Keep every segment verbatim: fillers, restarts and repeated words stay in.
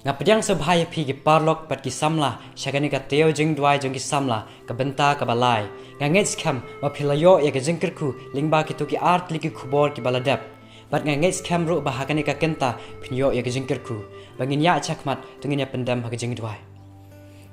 Nga pdiang sngewbha ïa phi ki paralok bad ki samla sha kane ka taïew jingduwai jong ki samla, ka bynta kaba lai. Nga ngeit skhem ba phi la ïoh ïa ka jingkyrkhu lyngba kito ki artylli ki khubor kiba la dep. Bad nga ngeit skhem ruh ba ha kane ka kynta phin ïoh ïa ka jingkyrkhu. Ba ngin ïaid shakhmat, to ngin ïa pyndem ha ka jingduwai.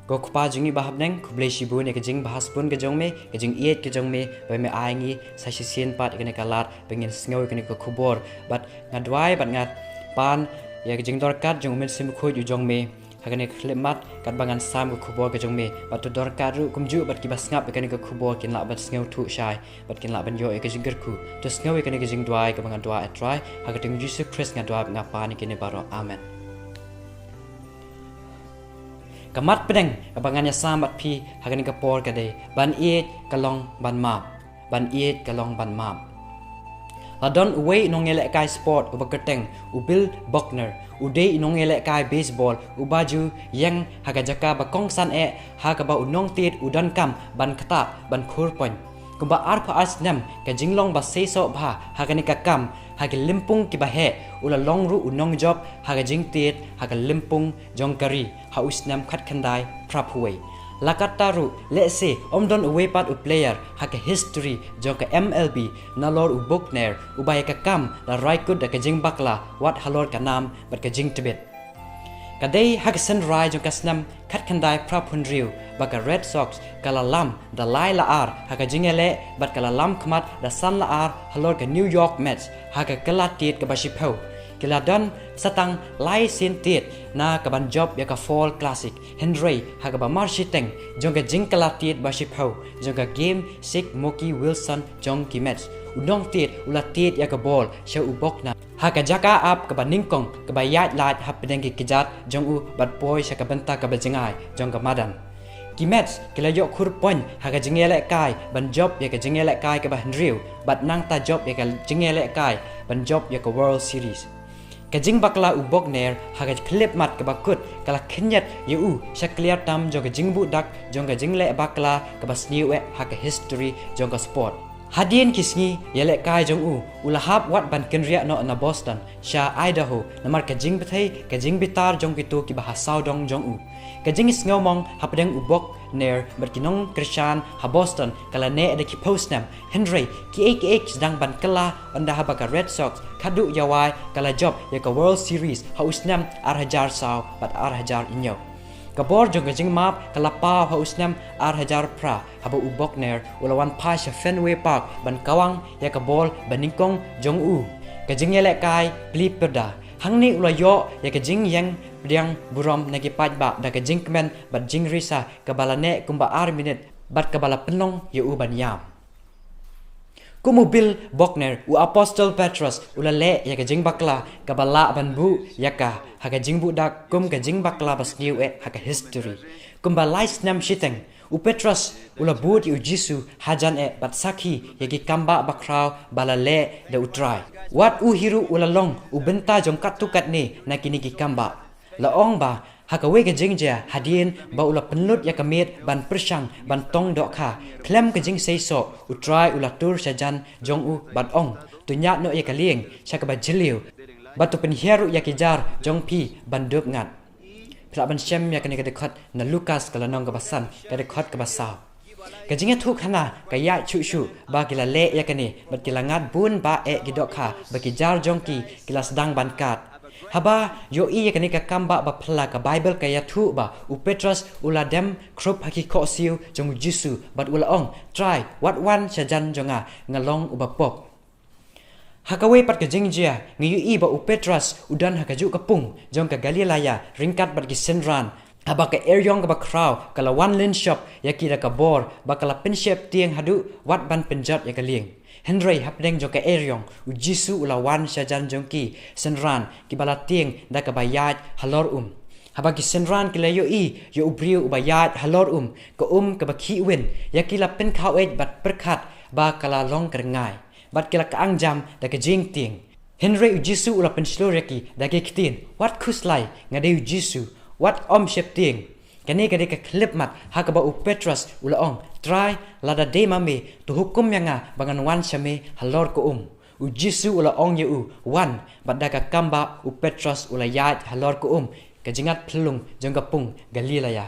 Ko Kpa jong ngi ba ha bneng, khublei shibun ïa ka jingbha spun ka jong me, ka jingïeit ka jong me, ba me ai ngi sa shisien pat ïa kane ka lad ba ngin sngew ïa kane ka khubor. Bad nga duwai bad nga pan ïa ka jingdorkar jong u Mynsiem Bakhuid u jong me ha kane ka khyllipmat, katba ngan sam ka khubor ka jong me. Bad to dorkar ruh kumjuh bad kiba sngap ïa kane ka khubor kin lah ban sngewthuh shai bad kin lah ban ïoh ïa ka jingkyrkhu. To sngew ïa kane ka jingduwai kaba nga duwai, A Trai, ha ka kyrteng Jisu Khrist nga duwai bad nga pan ïa kine baroh. Amen. Ka mat pdeng kaba ngan ïa sam bad phi ha kane ka por ka dei: Ban ïeit ka long ban map. Ban ïeit ka long ban map. La don uwei u nongïalehkai sport uba kyrteng u Bill Buckner, u dei u nongïalehkai baseball uba ju ïeng ha ka jaka ba kongsan eh, ha kaba u nongtied u donkam ban ktah ban khur point. Kumba arphew ar snem ka jinglong ba seisoh bha ha kane ka kam ha ki lympung kiba heh, u la long ruh u nongjop ha ka jingtied ha ka lympung jong ka ri ha u snem khatkhyndai phraphew wei. La katta ruh, lehse ym don uwei pat u player ha ka history jong ka M L B nalor u Buckner uba ïa ka kam la rai kut da ka jingbakla wat halor ka nam bad ka jingtbit. Ka dei ha ka sien rai jong ka snem khatkhyndai phraphew hynriew ba ka Red Sox ka la lam da lai la ar ha ka jingïaleh bad ka la lam khmat da san la ar halor ka New York Mets ha ka kylla tied kaba shiphew. Ki la don sa tang lai sien tied na ka ban jop ïa ka Fall Classic, hynrei ha kaba mar shiteng jong ka jingkylla tied ba shiphew jong ka game, Sick Mookie Wilson jong ki Mets, u nongtied u la tied ïa ka ball sha u Buckner ha ka jaka ap kaba nyngkong kaba ïaid lait hapdeng ki kjat jong u bad poi sha ka bynta kaba jngai jong ka madan. Ki Mets ki la ïoh khur point ha ka jingïalehkai ban jop ïa ka jingïalehkai kaba hynriew bad nangta jop ïa ka jingïalehkai ban jop ïa ka World Series. Ka jingbakla u Buckner ha ka khyllipmat kaba kut ka la khynñiat ïa u sha kliar tam jong ka jingbuh dak jong ka jingleh bakla kaba sniew eh ha ka history jong ka sport. Hadien ki sngi ïalehkai jong u, u la hap wat ban kynriah noh na Boston sha Idaho namar ka jingbthei ka jingbitar jong kito kiba ha sawdong jong u. Ka jingsngewmong hapdeng u Buckner bad ki nongkyrshan ha Boston ka la neh da ki phew snem, hynrei kiei kiei ki sdang ban kylla ynda haba ka Red Sox khadduh ïawai ka la jop ïa ka World Series ha u snem ar hajar saw bad ar hajar hynñiew. Ka bor jong ka jingmap ka la paw ha u snem ar hajar phra haba u Buckner u la wan phai sha Fenway Park ban kawang ïa ka ball ba nyngkong jong u. Ka jingïalehkai pli pyrda. Hangne u la ïoh ïa ka jingïeng pdiang burom na ki paidbah da ka jingkmen bad jingrisa kaba la neh kumba ar minit bad kaba la pynlong ïa u ban ïam. Kum u Bill Buckner, u Apostol Petros u la leh ïa ka jingbakla kaba lah ban buh ïa ka ha ka jingbuh dak kum ka jingbakla ba sniew eh ha ka history. Kumba lai snem shiteng, u Petros u la bud ïa u Jisu hajan eh bad sakhi ïa ki kambah bakhraw ba la leh da u Trai. Wat u hi ruh u la long u bynta jong katto katne na kine ki kambah. La ong ba ha kawei ka jingjia, hadien ba u la pynlut ïa ka miet ban pyrshang ban tong dohkha khlem ka jingseisoh, u Trai u la tur shajan jong u bad ong, to ñiad noh ïa ka lieng sha kaba jylliew bad to pynhiar ruh ïa ki jar jong phi ban dup ngat. Phi lah ban shem ïa kane ka dkhot na Lukas ka lynnong kaba san, ka dkhot kaba saw. Ka jingïathuhkhana ka ïaid shuh shuh ba ki la leh ïa kane bad ki la ngat bun bah eh ki dohkha ba ki jar jong ki ki la sdang ban kad. Haba ïohi ïa kane ka kambah ba phylla, ka Baibl ka ïathuh ba u Petros u la dem khrup ha ki khohsiew jong u Jisu bad u la ong, Trai, wat wan shajan jong nga, nga long uba pop. Ha kawei pat ka jingjia, ngi ïohi ba u Petros u don ha kajuh ka pung jong ka Galilaya ryngkat bad ki synran. Haba ka eriong kaba khraw ka la wan lynshop ïa ki da ka bor ba ka la pynsheptieng haduh wat ban pynjot ïa ka lieng. Hynrei hapdeng jong ka eriong, u Jisu u la wan shajan jong ki synran kiba la tieng da kaba ïaid halor um. Haba ki synran ki la ïohi ïa u briew uba ïaid halor um, ka um kaba khih win, ïa ki la pynkhawieit bad pyrkhat ba ka la long ka ryngai. Bad ki la kang jam da ka jingtieng. Hynrei u Jisu u la pynshlur ïa ki da ki ktien, wat khuslai, nga dei u Jisu, wat ym sheptieng. Kane ka dei ka khyllipmat ha kaba u Petros u la ong, Trai, lada dei ma me, to hukum ïa nga ba ngan wan sha me halor ka um. U Jisu u la ong ïa u, wan, bad da ka kambah u Petros u la ïaid halor ka um. ka jingngad phyllung jong ka pung Galilea.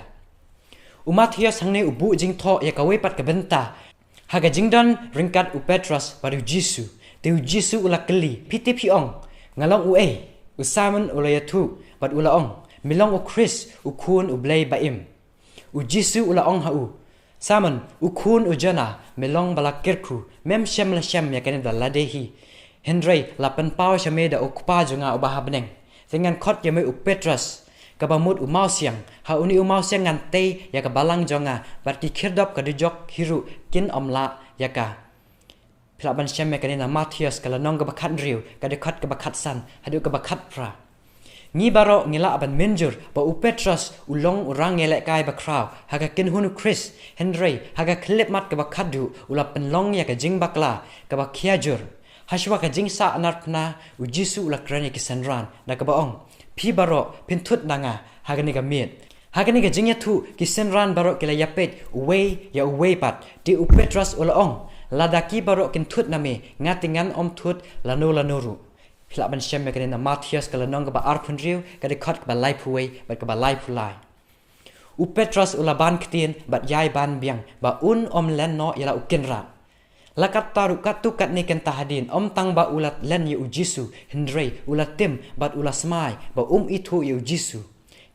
U Mathaios hangne u buh jingthoh ïa kawei pat ka bynta ha ka jingdon ryngkat u Petros bad u Jisu. Te u Jisu u la kylli, "Phi tip phi ong nga long uei?" U Simon u la ïathuh bad u la ong, "Me long u Khrist, u Khun u Blei ba im." U Jisu u la ong ha u, "Simon, u khun u Jona, me long ba la kyrkhu, mem shym la shem ïa kane da lade hi, hynrei la pynpaw sha me da u Kpa jong nga uba ha bneng. Te ngan khot ïa me u Petros, kaba mut u mawsiang. Ha une u mawsiang ngan tei ïa ka balang jong nga, bad ki khyrdop ka dujok hi ruh kin ym lah ïa ka." Phi lah ban shem ïa kane na Mathaios ka lynnong kaba khathynriew, ka dkhot kaba khatsan haduh kaba khatphra. Ngi baroh ngi lah ban mynjur ba u Petros u long u rangïalehkai bakhraw ha ka kynhun u Khrist, hynrei ha ka khyllipmat kaba khatduh u la pynlong ïa ka jingbakla kaba khia jur. Hashwa ka jingsah narphna, u Jisu u la kren ïa ki synran da kaba ong, "Phi baroh phin thut na nga ha kane ka miet." Ha kane ka jingïathuh ki synran baroh ki la ïapeit uwei ïa uwei pat. Te u Petros u la ong, "Lada ki baroh kin thut na me, nga te ngan ym thut lano lano ruh." Phi lah ban shem ïa kane na Mathaios ka lynnong kaba arphew hynriew, ka dkhot kaba laiphew wei bad kaba laiphew lai. U Petros u la ban ktien bad ïai ban biang ba un ym len noh ïa la u kynrad. La katta ruh katto katne kynta hadien, ym tang ba u la len ïa u Jisu, hynrei u la tim bad u la smai ba um ithuh ïa u Jisu.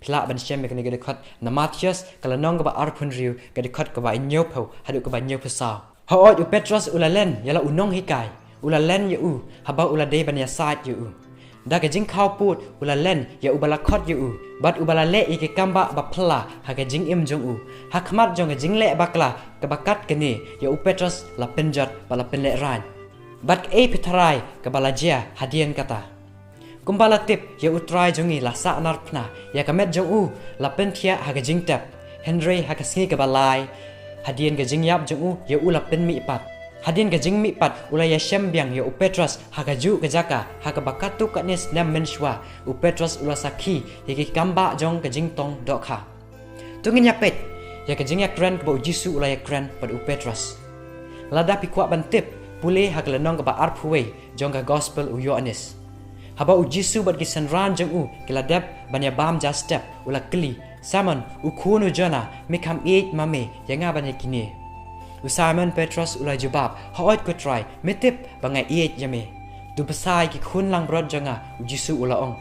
Phi lah ban shem ïa kane ka dkhot na Mathaios ka lynnong kaba arphew hynriew, ka dkhot kaba hynñiewphew haduh kaba hynñiewphew saw. Hooid, u Petros u la len ïa la u nonghikai, u la len ïa u haba u la dei ban ïasaid ïa u. Da ka jingkhawpud u la len ïa uba la khot ïa u bad uba la leh ïa ki kambah ba phylla ha ka jingim jong u. Ha khmat jong ka jingleh bakla kaba kat kane, ïa u Petros la pynjot bad la pynlehraiñ. Bad kaei phi tharai kaba la jia hadien kata? Kumba la tip, ïa U Trai jong ngi la sah narphna, ïa ka met jong u la pynthiah ha ka jingtep. Hynrei ha ka sngi kaba lai hadien ka jingïap jong u, ïa u la pynmihpat. Hadien ka jingmihpat u la ïashem biang ïa u Petros ha kajuh ka jaka, ha kaba katto katne snem mynshuwa u Petros u la sakhi ïa ki kambah jong ka jingtong dohkha. To ngin ïapeit ïa ka jingïakren kaba u Jisu u la ïakren bad u Petros. Lada phi kwah ban tip, pule ha ka lynnong kaba arphew wei jong ka Gospel u Ïoannis. Haba u Jisu bad ki synran jong u ki la dep ban ïabam ja step, u la kylli, "Simon, u khun u Jona, me kham ïeit ma me ïa nga ban ïa kine?" U Simon Petros u la jubab, "Hooid ko Trai, me tip ba nga ïeit ïa me." "To bsa ïa ki khun langbrot jong nga," u Jisu u la ong.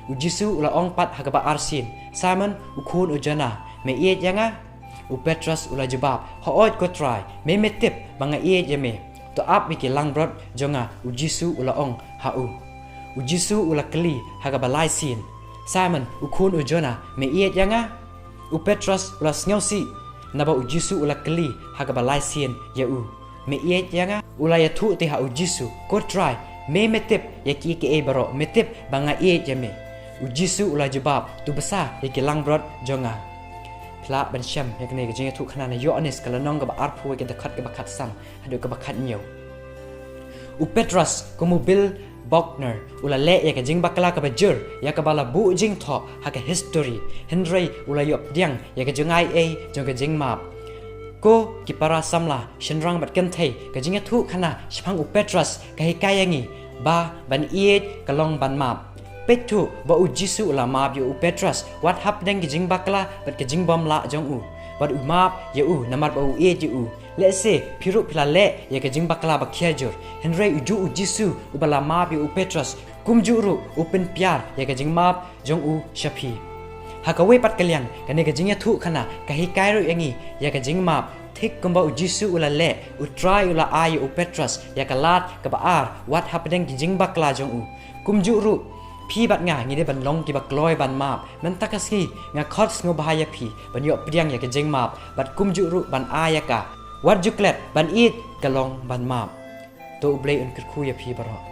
U Jisu u la ong pat ha kaba arsien, "Simon, u khun u Jona, me ïeit ïa nga?" U Petros u la jubab, "Hooid ko Trai, me me tip ba nga ïeit ïa me. To ap ïa ki langbrot jong nga," u Jisu u la ong ha u. U Jisu u la kylli ha kaba laisien, "Simon, u khun u Jona, me ïeit ïa nga?" U Petros u la sngewsih naba u Jisu u la kylli ha kaba laisien ïa u, "Me ïeit ïa nga?" U la ïathuh te ha u Jisu, "Ko Trai, me me tip ïa kiei kiei baroh, me tip ba nga ïeit ïa me." U Jisu u la jubab, "To bsa ïa ki langbrot jong nga." Phi lah ban shem ïa kane ka jingïathuhkhana na Ïoannis ka lynnong kaba arphew wei, ka dkhot kaba khatsan haduh kaba khathynñiew. U Petros, kum u Bill Buckner, u la leh ïa ka jingbakla kaba jur ïa kaba la buh jingthoh ha ka histori, hynrei u la ïoh pdiang ïa ka jingaiei jong ka jingmap. Ko ki para samla, shynrang bad kynthei, ka jingïathuhkhana shaphang u Petros ka hikai ïa ngi ba ban ïeit ka long ban map. Peit thuh ba u Jisu u la map ïa u Petros wat hapdeng ki jingbakla bad ka jingbymlah jong u, bad u map ïa u namar ba u ïeit ïa u. Lehse phi ruh phi la leh ïa ka jingbakla ba khia jur, hynrei u juh u Jisu uba la map ïa u Petros, kumjuh ruh u pynpyar ïa ka jingmap jong u sha phi. Ha kawei pat ka liang, kane ka jingïathuhkhana ka hikai ruh ïa ngi ïa ka jingmap. Thik kumba u Jisu u la leh, u Trai u la ai ïa u Petros ïa ka lad kaba ar wat hapdeng ki jingbakla jong u. Kumjuh ruh, phi bad nga ngi dei ban long kiba kloi ban map. Mynta ka sngi nga khot sngewbha ïa phi ban ïoh pdiang ïa ka jingmap, bad kumjuh ruh ban ai ïa ka. Wat ju klet, ban ïeit ka long ban map. To U Blei un kyrkhu ïa phi baroh.